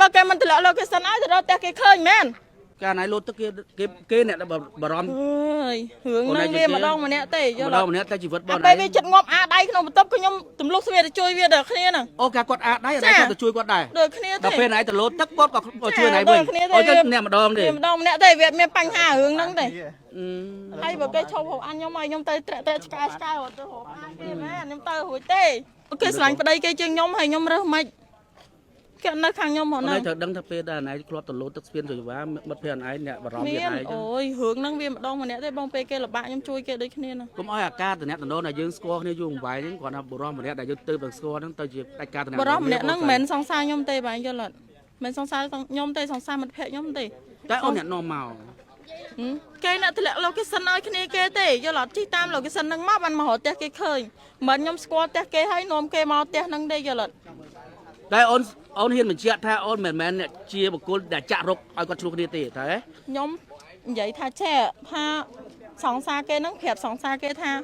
បើគេមិនតម្លាក់ location ឲ្យទៅរកផ្ទះគេឃើញមែន កាលណៃលោតទឹកគេគេគេអ្នកដែលបារម្ភ អើយរឿងហ្នឹងវាម្ដងម្នាក់ទេយល់ ម្ដ អត់ ងម្នាក់តែជីវិតប អា ង ពេលវាចិត្តងាប់អាដៃក្នុងបន្ទប់ខ្ញុំទម្លុះស្វាទៅជួយវាដល់គ្នាហ្នឹង អូកាគាត់អាដៃអាដៃគាត់ទៅជួយគាត់ដែរ ដូចគ្នាទេ ដល់ពេលណៃទៅលោតទឹកគាត់ក៏ជួយណៃវិញអូចឹងអ្នកម្ដងទេ វាម្ដងម្នាក់ទេវាអត់មានបញ្ហារឿងហ្នឹងទេ អឺ ហើយបើគេឈប់ហូបអានខ្ញុំឲ្យខ្ញុំទៅត្រាក់ត្រាក់ឆ្កែឆ្កែរត់ទៅហូបអានគេមែនខ្ញុំទៅរួចទេគេស្រឡាញ់ប្តីគេជាងខ្ញុំហើយខ្ញុំរើសមិនគេអត់នៅខាងខ្ញុំហ្មង ណៃ ហ្នឹង ត្រូវដឹងថាពេលដែលណៃធ្លាប់ទៅលោតទឹកស្ពានសុយវ៉ាមិត្តភ័ក្តិណៃអ្នកបារម្ភ មាន វាណៃចឹង អូយរឿងហ្នឹងវាម្ដងម្នាក់ទេបងពេលគេលំបាកខ្ញុំជួយគេដូចគ្នាហ្នឹង កុំឲ្យអាការតំណតំណដែលយើងស្គាល់គ្នាយូរអង្វែងហ្នឹងគាត់ថាបុរសម្នាក់ដែលយើងទៅនឹងស្គាល់ហ្នឹងទៅជាដាច់ការតំណ បរោះម្នាក់ហ្នឹងមិនមែនសង្សារខ្ញុំទេបងយល់អត់មិនសង្សារខ្ញុំទេសង្សារមិត្តភក្តិខ្ញុំទេ តែអូនអ្នកនាំមក ហឹមគេអ្នកធ្លាក់ location ឲ្យគ្នាគេទេយល់អត់ជិះតាម location ហ្នឹងមកបានមករកផ្ទះគេឃើញមិនខ្ញុំស្គាល់ផ្ទះគេហើយនាំគេមកផ្ទះហ្នឹងទេយល់អត់ តែអូនអូនហ៊ានបញ្ជាក់ថាអូនមិនមែនអ្នកជាបុគ្គលដែលចាក់រុកឲ្យគាត់ឆ្លោះគ្នាទេតែ ខ្ញុំនិយាយថាចេះថាសង្សារគេហ្នឹងប្រាប់សង្សារគេថា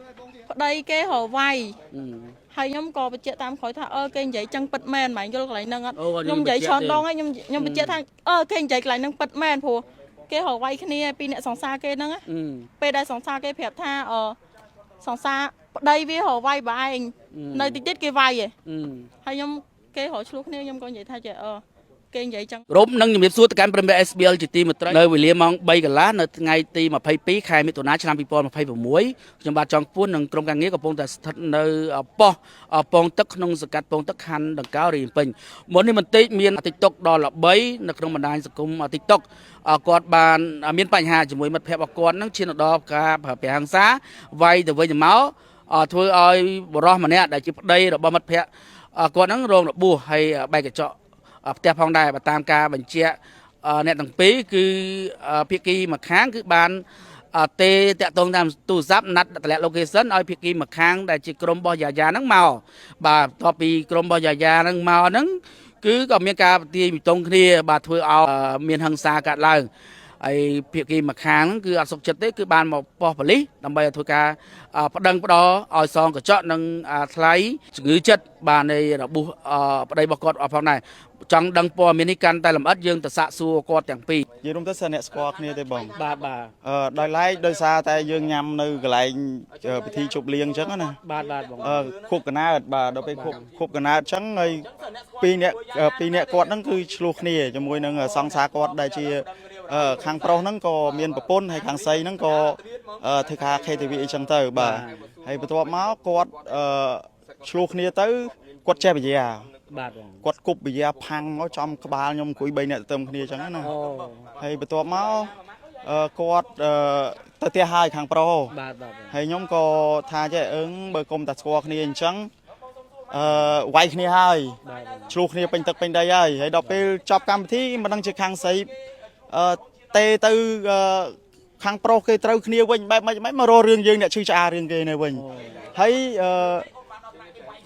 ប្តីគេរកវាយហើយខ្ញុំក៏បញ្ជាក់តាមក្រោយថាអឺគេនិយាយចឹងពិតមែនមិនយល់កន្លែងហ្នឹងអត់ខ្ញុំនិយាយច្រើនដងហើយខ្ញុំខ្ញុំបញ្ជាក់ថាអឺគេនិយាយកន្លែងហ្នឹងពិតមែនព្រោះគេរកវាយគ្នាពីអ្នកសង្សារគេហ្នឹងណាពេលដែលសង្សារគេប្រាប់ថាអឺសង្សារប្តីវារកវាយបើឯងនៅតិចទៀតគេវាយឯងហើយខ្ញុំគេរកឆ្លោះគ្នាខ្ញុំក៏និយាយថាចេះអឺគេនិយាយចឹង រំនឹងជំរាបសួរទៅកាន់ប្រិមត្ត SBL ជាទីមេត្រីនៅវេលាម៉ោង3កន្លះនៅថ្ងៃទី22ខែមិថុនាឆ្នាំ2026ខ្ញុំបាទចောင်းពួននិងក្រុមការងារកំពុងតែស្ថិតនៅប៉ុស្តិ៍ពងទឹកក្នុងសង្កាត់ពងទឹកខណ្ឌដង្កោរាជពេញមុននេះបន្តិចមាន TikTok ដ៏ល្បីនៅក្នុងបណ្ដាញសង្គម TikTok គាត់បានមានបញ្ហាជាមួយមិត្តភ័ក្តិរបស់គាត់នឹងឈានដល់ការប្រើប្រាស់ហិង្សាវាយទៅវិញទៅមកធ្វើឲ្យបុរសម្នាក់ដែលជាប្តីរបស់មិត្តភ័ក្តិគាត់នឹងរងរបួសហើយបែកកញ្ចក់ ផ្ទះផងដែរបើតាមការបញ្ជាក់អ្នកទាំងពីរគឺភាគីម្ខាងគឺបានទេតាក់ទងតាមទូរស័ព្ទណាត់តម្លាក់ location ឲ្យភាគីម្ខាងដែលជាក្រុមរបស់យ៉ាយ៉ាហ្នឹងមកបាទបន្ទាប់ពីក្រុមរបស់យ៉ាយ៉ាហ្នឹងមកហ្នឹងគឺក៏មានការទាយមីតុងគ្នាបាទធ្វើឲ្យមានហិង្សាកើតឡើងហើយភាគីម្ខាងហ្នឹងគឺអត់សុខចិត្តទេគឺបានមកប៉ុស្តិ៍ប៉ូលីសដើម្បីឲ្យធ្វើការប្តឹងផ្ដល់ឲ្យសងកញ្ចក់និងថ្លៃជំងឺចិត្តបាទនៃរបួសប្តីរបស់គាត់អស់ផងដែរចង់ដឹងព័ត៌មាននេះកាន់តែលម្អិតយើងទៅសាកសួរគាត់ទាំងពីរ និយាយរួមទៅសិនអ្នកស្គាល់គ្នាទេបង បាទបាទ អឺដោយឡែកដោយសារតែយើងញ៉ាំនៅកន្លែងពិធីជប់លៀងអញ្ចឹងណា បាទបាទបង អឺខួបកណើតបាទដល់ពេលខួបខួបកណើតអញ្ចឹងហើយពីរអ្នកពីរអ្នកគាត់ហ្នឹងគឺឆ្លោះគ្នាជាមួយនឹងសង្សារគាត់ដែលជាខាងប្រុសហ្នឹងក៏មានប្រពន្ធហើយខាងស្រីហ្នឹងក៏ធ្វើការ KTV អីចឹងទៅបាទហើយបន្ទាប់មកគាត់អឺឆ្លោះគ្នាទៅគាត់ចេះបយា បាទបង គាត់គប់បយាផាំងមកចំក្បាលខ្ញុំអង្គុយ3នាក់ទៅគ្នាអញ្ចឹងណា អូ ហើយបន្ទាប់មកអឺគាត់អឺទៅផ្ទះហើយខាងប្រុស បាទបាទបង ហើយខ្ញុំក៏ថាចេះអឹងបើគុំតែស្គាល់គ្នាអញ្ចឹងអឺវាយគ្នាហើយ បាទបង ឆ្លោះគ្នាពេញទឹកពេញដីហើយហើយដល់ពេលចប់កម្មវិធីមិនដឹងជាខាងស្រីអឺទេទៅអឺខាងប្រុសគេត្រូវគ្នាវិញបែបម៉េចម៉េចមករករឿងយើងអ្នកឈឺឆ្អារឿងគេនៅវិញហើយអឺ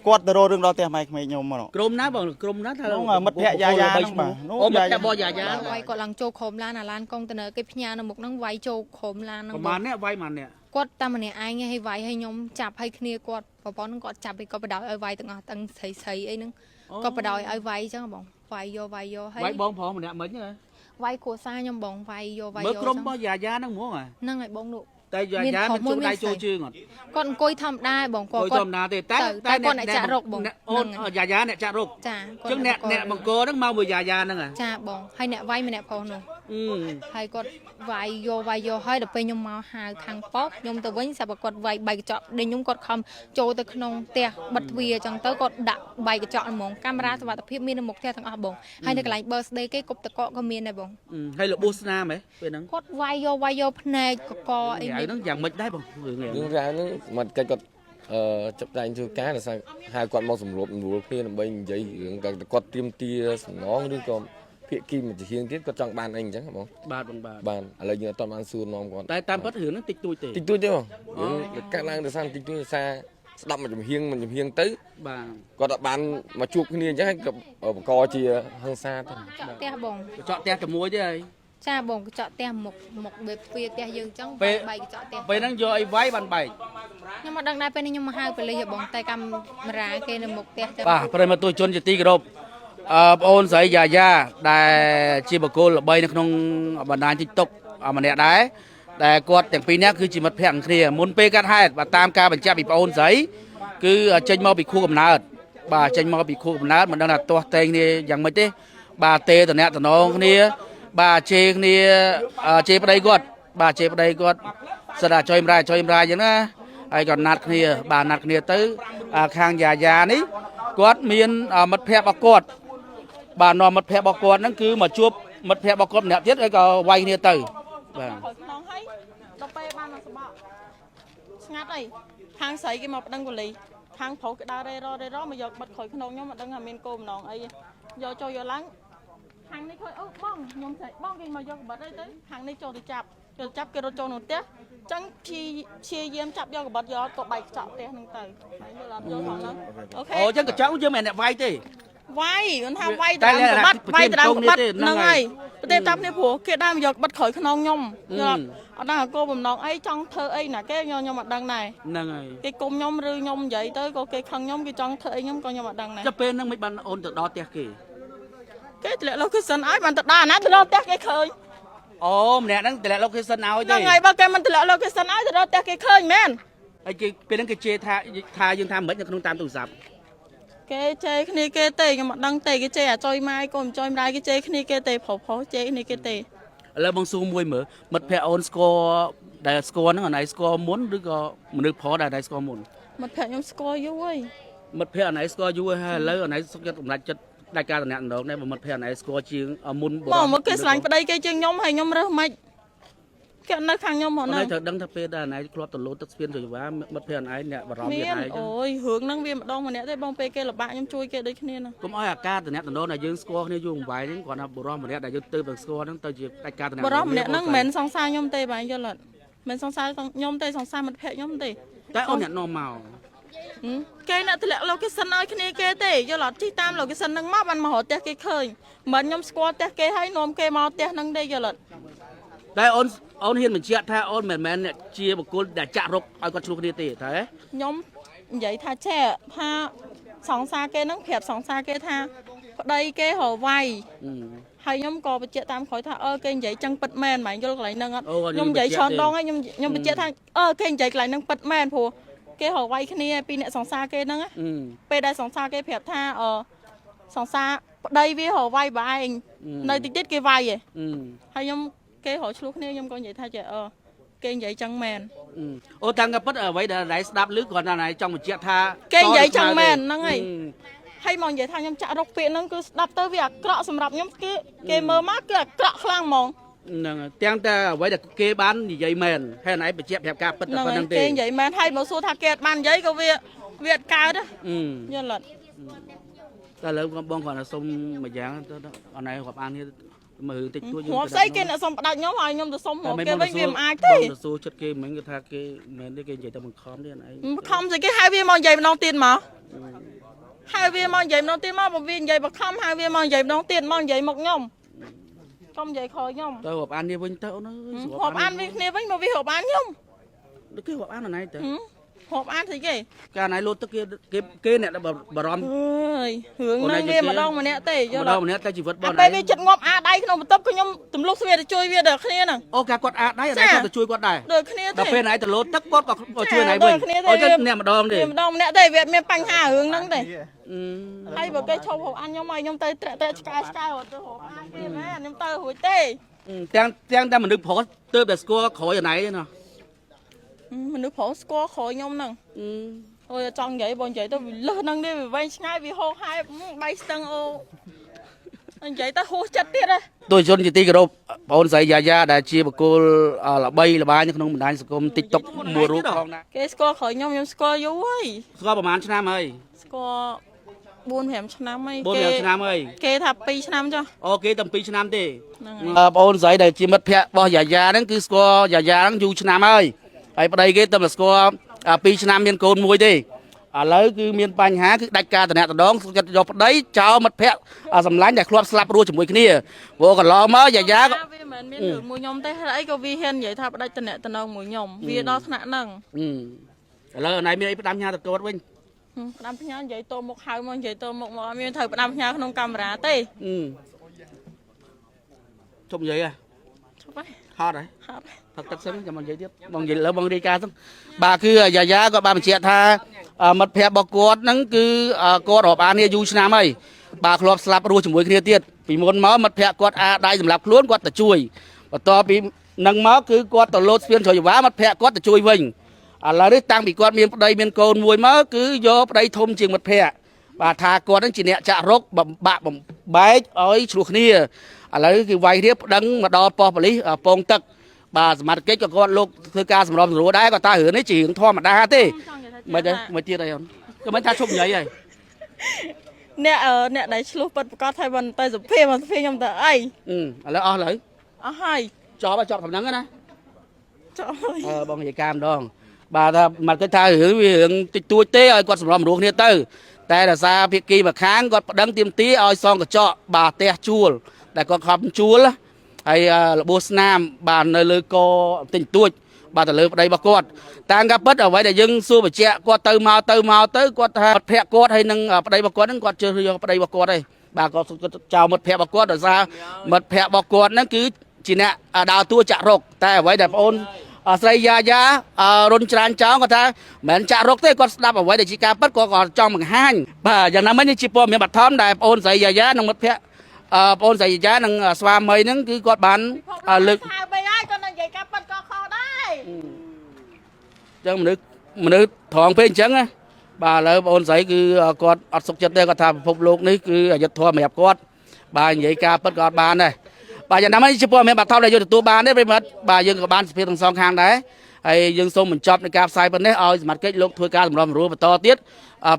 គាត់ទៅរករឿងដល់ផ្ទះម៉ែក្មេកខ្ញុំមក ក្រុមណាបងក្រុមណាថា នោះមិត្តភក្តិយ៉ាយ៉ាហ្នឹងបាទនោះ អូមិត្តភក្តិរបស់យ៉ាយ៉ា វាយគាត់ឡើងចូលក្រុមឡានអាឡានកុងតឺន័រគេផ្ញើនៅមុខហ្នឹងវាយចូលក្រុមឡានហ្នឹង ប្រហែលអ្នកវាយប្រហែលអ្នក គាត់តែម្នាក់ឯងឲ្យវាយឲ្យខ្ញុំចាប់ឲ្យគ្នាគាត់ប្រពន្ធហ្នឹងគាត់ចាប់ឲ្យគាត់បដ ாய் ឲ្យវាយទាំងអស់ទាំងស្រីស្រីអីហ្នឹងគាត់បដ ாய் ឲ្យវាយអញ្ចឹងបងវាយយកវាយយកហើយ វាយបងប្រុសម្នាក់មិញហ៎ វាយគ្រួសារខ្ញុំបងវាយយកវាយ មើល យក ក្រុមរបស់យ៉ាយ៉ាហ្នឹងហ្មងហ៎ ហ្នឹងហើយបងនោះ តែយ៉ាយ៉ាមានចូលដៃចូលជើងអត់ គាត់អង្គុយធម្មតាបងគាត់ អង្គុយធម្មតាទេតែ តែគាត់អ្នកចាក់រកបង អូនយ៉ាយ៉ាអ្នកចាក់រក ចា អញ្ចឹងអ្នកអ្នកបង្កហ្នឹងមកមួយយ៉ាយ៉ាហ្នឹងហ៎ ចាបងហើយអ្នកវាយម្នាក់ផងនោះ អឺ ហើយគាត់វាយយកវាយយកហើយដល់ពេលខ្ញុំមកហៅខាងប៉ុស្តិ៍ខ្ញុំទៅវិញស្រាប់តែគាត់វាយបែកកញ្ចក់ដេញខ្ញុំគាត់ខំចូលទៅក្នុងផ្ទះបិទទ្វារអញ្ចឹងទៅគាត់ដាក់បែកកញ្ចក់ហ្មងកាមេរ៉ាសុវត្ថិភាពមាននៅមុខផ្ទះទាំងអស់បងហើយនៅកន្លែង birthday គេគប់តកកក៏មានដែរបង ហើយរបួសស្នាមហ៎ពេលហ្នឹង គាត់វាយយកវាយយកភ្នែកកកអី ហ្នឹង មាន យ៉ាងម៉េចដែរបងរឿងនេះ រឿងរ៉ាវហ្នឹងមកកិច្ចគាត់អឺចាប់តែងធ្វើការដោយសារហៅគាត់មកសម្របសម្រួលគ្នាដើម្បីនិយាយរឿងតែគាត់ទៀមទាសំណងឬក៏ភាគីមួយជាងទៀតគាត់ចង់បានអីអញ្ចឹងបង បាទបងបាទ បាទឥឡូវយើងអត់ទាន់បានសួរនាំគាត់ តែតាមពិតរឿងហ្នឹងតិចតួចទេ តិចតួចទេបងរឿងកាត់ឡើងដោយសារតិចតួចដោយសារស្ដាប់មួយចំហៀងមួយចំហៀងទៅ បាទ គាត់អត់បានមកជួបគ្នាអញ្ចឹងហើយក៏បង្កជាហិង្សាទៅ កញ្ចក់ផ្ទះបង កញ្ចក់ផ្ទះតែមួយទេហើយ ចាបងកញ្ចក់ផ្ទះមុខមុខបែបទ្វារផ្ទះយើងអញ្ចឹង ពេល បែកកញ្ចក់ផ្ទះ ពេលហ្នឹងយកអីវាយបានបែក ខ្ញុំអត់ដឹងដែរពេលនេះខ្ញុំមកហៅប៉ូលីសហ៎បងតែកាមេរ៉ាគេនៅមុខផ្ទះចឹង បាទប្រិយមិត្តទស្សនិកជនជាទីគោរព ប្អូនស្រីយ៉ាយ៉ាដែលជាបុគ្គលល្បីនៅក្នុងបណ្ដាញ TikTok ម្នាក់ដែរដែលគាត់ទាំងពីរនាក់គឺជាមិត្តភក្តិគ្នាមុនពេលកាត់ហេតុបាទតាមការបញ្ជាក់ពីប្អូនស្រីគឺចេញមកពីខួបកំណើតបាទចេញមកពីខួបកំណើតមិនដឹងថាទាស់តែងគ្នាយ៉ាងម៉េចទេបាទទេតំណាក់តំណងគ្នាបាទជេរគ្នាជេរប្តីគាត់បាទជេរប្តីគាត់សិតតែចុយម្រាយចុយម្រាយអញ្ចឹងណាហើយក៏ណាត់គ្នាបាទណាត់គ្នាទៅខាងយ៉ាយ៉ានេះគាត់មានមិត្តភក្តិរបស់គាត់បាទនាំមិត្តភក្តិរបស់គាត់ហ្នឹងគឺមកជួបមិត្តភក្តិរបស់គាត់ម្នាក់ទៀតហើយក៏វាយគ្នាទៅបាទ ក្រោយខ្នងហើយដល់ពេលបានមកសបកស្ងាត់ហើយខាងស្រីគេមកប្តឹងប៉ូលីសខាងប្រុសគេដើររេររេរមកយកបិទក្រោយខ្នងខ្ញុំមិនដឹងថាមានគោលបំណងអីយកចូលយកឡើងខាងនេះឃើញអូបងខ្ញុំស្រីបងគេមកយកកបិតអីទៅខាងនេះចូលទៅចាប់ចូលចាប់គេរត់ចូលក្នុងផ្ទះចឹងព្យាយាមចាប់យកកបិតយកក៏បែកកញ្ចក់ផ្ទះហ្នឹងទៅហើយយល់អត់យល់ផងហ្នឹងអូខេ អូចឹងកញ្ចក់យើងមិនមែនអ្នកវាយទេ វាយគាត់ថាវាយតាមកបាត់វាយតាមកបាត់ហ្នឹងហើយប្រទេសតាមនេះព្រោះគេដើមយកបិទក្រោយខ្នងខ្ញុំយល់អត់ដឹងអាគោបំណងអីចង់ធ្វើអីណាគេខ្ញុំអត់ដឹងដែរ ហ្នឹងហើយ គេគុំខ្ញុំឬខ្ញុំនិយាយទៅក៏គេខឹងខ្ញុំគេចង់ធ្វើអីខ្ញុំក៏ខ្ញុំអត់ដឹងដែរ ចុះពេលហ្នឹងមិនបានអូនទៅដល់ផ្ទះគេ គេតម្លាក់ location ឲ្យបានទៅដល់អាណាទៅដល់ផ្ទះគេឃើញ អូម្នាក់ហ្នឹងតម្លាក់ location ឲ្យទេ ហ្នឹងហើយបើគេមិនតម្លាក់ location ឲ្យទៅដល់ផ្ទះគេឃើញមែន ហើយគេពេលហ្នឹងគេជេរថាថាយើងថាមិននៅក្នុងតាមទូរស័ព្ទ គេជេរគ្នាគេទេខ្ញុំអត់ដឹងទេគេជេរអាចុយម៉ាយកូនចុយម្ដាយគេជេរគ្នាគេទេប្រុសប្រុសជេរគ្នាគេទេ ឥឡូវបងសួរមួយមើលមិត្តភក្តិអូនស្គាល់ដែលស្គាល់ហ្នឹងអនឯងស្គាល់មុនឬក៏មនុស្សប្រុសដែលអនឯងស្គាល់មុន មិត្តភក្តិខ្ញុំស្គាល់យូរហើយ មិត្តភក្តិអនឯងស្គាល់យូរហើយឥឡូវអនឯងសុខចិត្តសម្រេចចិត្តដាច់ការតំណែងដងដែរបើមិត្តភក្តិអនឯងស្គាល់ជាងមុន មកមកគេស្រឡាញ់ប្តីគេជាងខ្ញុំហើយខ្ញុំរើសមិនគេនៅខាងខ្ញុំហ្មង អូន ហ្នឹង ឯងត្រូវដឹងថាពេលដែលអនឯងធ្លាប់ទៅលោតទឹកស្ពានសុយវ៉ាមិត្តភក្តិអនឯងអ្នកបារម្ភ មាន ទៀតឯង អូយរឿងហ្នឹងវាម្ដងម្នាក់ទេបងពេលគេលបាក់ខ្ញុំជួយគេដូចគ្នាណា កុំឲ្យអាការតំណែងដែលយើងស្គាល់គ្នាយូរអង្វែងហ្នឹងគ្រាន់តែបុរសម្នាក់ដែលយើងទៅទៅស្គាល់ហ្នឹងទៅជាដាច់ការតំណែង បរិសម្នាក់ហ្នឹងមិនមែនសង្សារខ្ញុំទេបងយល់អត់មិនសង្សារខ្ញុំទេសង្សារមិត្តភក្តិខ្ញុំទេ តែអូនអ្នកនាំមក គេអ្នកតម្លាក់ location ឲ្យគ្នាគេទេយល់អត់ជិះតាម location ហ្នឹងមកបានមករកផ្ទះគេឃើញមិនខ្ញុំស្គាល់ផ្ទះគេហើយនាំគេមកផ្ទះហ្នឹងទេយល់អត់ តែអូនអូនហ៊ានបញ្ជាក់ថាអូនមិនមែនអ្នកជាបុគ្គលដែលចាក់រុកឲ្យគាត់ឆ្លោះគ្នាទេតែ ខ្ញុំនិយាយថាចេះថាសង្សារគេហ្នឹងប្រាប់សង្សារគេថាប្តីគេរកវាយហើយខ្ញុំក៏បញ្ជាក់តាមក្រោយថាអឺគេនិយាយចឹងពិតមែនហ្មងយល់កន្លែងហ្នឹងអត់ខ្ញុំនិយាយច្រើនដងហើយខ្ញុំខ្ញុំបញ្ជាក់ថាអឺគេនិយាយកន្លែងហ្នឹងពិតមែនព្រោះគេរកវាយគ្នាពីអ្នកសង្សារគេហ្នឹងពេលដែលសង្សារគេប្រាប់ថាអឺសង្សារប្តីវារកវាយបើឯងនៅតិចទៀតគេវាយឯងហើយខ្ញុំគេរកឆ្លោះគ្នាខ្ញុំក៏និយាយថាចេះអឺគេនិយាយចឹងមែន អូតាំងក៏ពិតអ្វីដែលណៃស្ដាប់ឮគ្រាន់តែណៃចង់បញ្ជាក់ថា គេនិយាយចឹងមែនហ្នឹងហើយហើយមកនិយាយថាខ្ញុំចាក់រកពាក្យហ្នឹងគឺស្ដាប់ទៅវាអាក្រក់សម្រាប់ខ្ញុំគេគេមើលមកគឺអាក្រក់ខ្លាំងហ្មង ហ្នឹងទាំងតែអ្វីដែលគេបាននិយាយមែនហើយណៃបញ្ជាក់ប្រាប់ការពិតតែ ហ្នឹង ប៉ុណ្្នឹងទេ ហើយគេនិយាយមែនហើយមកសួរថាគេអត់បាននិយាយក៏វាវាអត់កើតយល់អត់ តែឥឡូវបងគ្រាន់តែសុំមួយយ៉ាងទៅអនឯងរាប់អានគ្នាមើលតិចតួច រាប់ស្អីគេអ្នកសុំផ្ដាច់ខ្ញុំហើយខ្ញុំទៅសុំមកគេវិញវាមិនអាចទេ បងទៅសួរចិត្តគេមិញគេថាគេមិនមែនទេគេនិយាយតែបង្ខំទេអនឯង បង្ខំស្អីគេហៅវាមកនិយាយម្ដងទៀតមកហៅវាមកនិយាយម្ដងទៀតមកបើវានិយាយបង្ខំហៅវាមកនិយាយម្ដងទៀតមកនិយាយមកខ្ញុំកុំនិយាយក្រោយខ្ញុំ ទៅរាប់អាននេះវិញទៅអូនអើយ រាប់អានវាគ្នាវិញមកវារាប់អានខ្ញុំ គេរាប់អានអនឯងទៅ រាប់អានស្អីគេ កាលណៃលោតទឹកគេគេគេអ្នកបារម្ភ អើយរឿងហ្នឹងវាម្ដងម្នាក់ទេយល់ ម្ដងម្នាក់តែជីវិតបង ពេលវាចិត្តងាប់អាដៃក្នុងបន្ទប់ខ្ញុំទម្លុះស្វាទៅជួយវាដល់គ្នាហ្នឹង អូកាគាត់អាដៃអាដៃគាត់ទៅជួយគាត់ដែរ ដូចគ្នាទេ ដល់ពេលណៃទៅលោតទឹកគាត់ក៏ជួយណៃវិញអូចឹងអ្នកម្ដងទេ ម្ដងម្នាក់ទេវាអត់មានបញ្ហារឿងហ្នឹងទេហើយបើគេឈប់រាប់អានខ្ញុំឲ្យខ្ញុំទៅត្រាក់ត្រាក់ឆ្កែឆ្កែរត់ទៅរាប់អានគេមែនខ្ញុំទៅរួចទេ ទាំងតែមនុស្សប្រុសទើបតែស្គាល់ក្រោយណៃទេណោះ មនុស្សប្រុសស្គាល់ក្រោយខ្ញុំហ្នឹងអូយចង់និយាយបងនិយាយទៅវាលឹះហ្នឹងនេះវាវែងឆ្ងាយវាហោហែបៃស្ទឹងអូនិយាយទៅហួសចិត្តទៀតហ៎ ទោះជនជាទីគោរពបងស្រីយ៉ាយ៉ាដែលជាបុគ្គលល្បីល្បាញនៅក្នុងបណ្ដាញសង្គម TikTok មួយរូបផងដែរ គេស្គាល់ក្រោយខ្ញុំខ្ញុំស្គាល់យូរហើយ ស្គាល់ប្រហែលឆ្នាំហើយ ស្គាល់4 5ឆ្នាំហើយ 4 5ឆ្នាំហើយ គេថា2ឆ្នាំចុះ អូគេតែ2ឆ្នាំទេ ហ្នឹងហើយ បងស្រីដែលជាមិត្តភក្តិរបស់យ៉ាយ៉ាហ្នឹងគឺស្គាល់យ៉ាយ៉ាហ្នឹងយូរឆ្នាំហើយហើយប្តីគេតែស្គាល់2ឆ្នាំមានកូនមួយទេឥឡូវគឺមានបញ្ហាគឺដាច់ការតំណែងដងចិត្តយកប្តីចោលមិត្តភក្តិសម្លាញ់ដែលធ្លាប់ស្លាប់រស់ជាមួយគ្នាព្រោះកន្លងមកយ៉ាយ៉ាក៏ វាមិនមែនមានរឿងមួយខ្ញុំទេហើយអីក៏វាហ៊ាននិយាយថាផ្ដាច់តំណែងមួយខ្ញុំវាដល់ថ្នាក់ហ្នឹង ឥឡូវអនឯងមានអីផ្ដាំញ៉ាទៅគាត់វិញ ផ្ដាំផ្ញើនិយាយតមុខហៅមកនិយាយតមុខមកអត់មានត្រូវផ្ដាំផ្ញើក្នុងកាមេរ៉ាទេ អឺជុំនិយាយហ៎ ឈប់ហើយ ហត់ហ៎ ហត់ហើយ ផឹកទឹកសិនចាំមកនិយាយទៀតបងនិយាយលើបងរាយការណ៍សិនបាទគឺយ៉ាយ៉ាគាត់បានបញ្ជាក់ថាមិត្តភ័ក្តិរបស់គាត់ហ្នឹងគឺគាត់រាប់អានគ្នាយូរឆ្នាំហើយបាទធ្លាប់ស្លាប់រស់ជាមួយគ្នាទៀតពីមុនមកមិត្តភ័ក្តិគាត់អាដៃសម្រាប់ខ្លួនគាត់ទៅជួយបន្ទាប់ពីនឹងមកគឺគាត់ទៅលោតស្ពានជ្រោយចង្វាមិត្តភ័ក្តិគាត់ទៅជួយវិញឥឡូវនេះតាំងពីគាត់មានប្តីមានកូនមួយមកគឺយកប្តីធំជាងមិត្តភ័ក្តិបាទថាគាត់ហ្នឹងជាអ្នកចាក់រុកបំបាក់បំបែកឲ្យឆ្លោះគ្នាឥឡូវគឺវាយគ្នាប្តឹងមកដល់ប៉ុស្តិ៍ប៉ូលីសពងទឹក បាទសមត្ថកិច្ចក៏គាត់លោកធ្វើការសម្របសម្រួលដែរគាត់ថារឿងនេះជារឿងធម្មតាទេ ចង់និយាយថា មិនទេមិនទៀតអីអូនក៏មិនថាឈប់និយាយហើយ អ្នកអ្នកដែលឆ្លោះពិតប្រកបថាមិនទៅសុភាមកសុភាខ្ញុំទៅអី អឺឥឡូវអស់ហើយ អស់ហើយ ចប់ហើយចប់ដំណឹងហើយណា ចប់ហើយ អឺបងនិយាយការម្ដងបាទថាមិនគិតថារឿងវារឿងតិចតួចទេឲ្យគាត់សម្របសម្រួលគ្នាទៅតែរសារភាគីម្ខាងគាត់ប្តឹងទាមទារឲ្យសងកញ្ចក់បាទផ្ទះជួលដែលគាត់ខំជួលហើយរបួសស្នាមបាទនៅលើកតិចតួចបាទទៅលើប្តីរបស់គាត់តាមការពិតអ្វីដែលយើងសួរបញ្ជាក់គាត់ទៅមកទៅមកទៅគាត់ថាមិត្តភក្តិគាត់ហើយនឹងប្តីរបស់គាត់ហ្នឹងគាត់ជឿយកប្តីរបស់គាត់ឯងបាទគាត់ចោលមិត្តភក្តិរបស់គាត់ដោយសារមិត្តភក្តិរបស់គាត់ហ្នឹងគឺជាអ្នកដើរតួចាក់រុកតែអ្វីដែលបងអូនស្រីយ៉ាយ៉ារុនច្រានចោលគាត់ថាមិនមែនចាក់រុកទេគាត់ស្ដាប់អ្វីដែលជាការពិតគាត់ក៏ចង់បង្ហាញបាទយ៉ាងណាមិញនេះជាព័ត៌មានបឋមដែលបងអូនស្រីយ៉ាយ៉ានិងមិត្តភក្តិបងអូនស្រីយ៉ាយ៉ានិងស្វាមីហ្នឹងគឺគាត់បានលើក ហៅបីហើយគាត់នឹងនិយាយការពិតក៏ខុសដែរ ចឹងមនុស្សត្រង់ពេកអញ្ចឹងណាបាទឥឡូវបងអូនស្រីគឺគាត់អត់សុខចិត្តទេគាត់ថាពិភពលោកនេះគឺអយុត្តិធម៌សម្រាប់គាត់បាទនិយាយការពិតក៏អត់បានដែរបាទយ៉ាងណាមិញជាព័ត៌មានបឋមដែលយើងទទួលបានទេប្រិយមិត្តបាទយើងក៏បានសភាទាំងសងខាងដែរហើយយើងសូមបញ្ចប់នៃការផ្សាយប៉ុណ្ណេះឲ្យសមត្ថកិច្ចលោកធ្វើការសម្របសម្រួលបន្តទៀត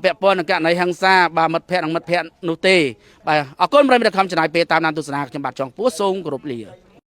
ពាក់ព័ន្ធនឹងករណីហិង្សាបាទមិត្តភ័ក្តិនិងមិត្តភ័ក្តិនោះទេបាទអរគុណប្រិយមិត្តខំចំណាយពេលតាមដានទស្សនាខ្ញុំបាទចောင်းពោះសូមគោរពលា។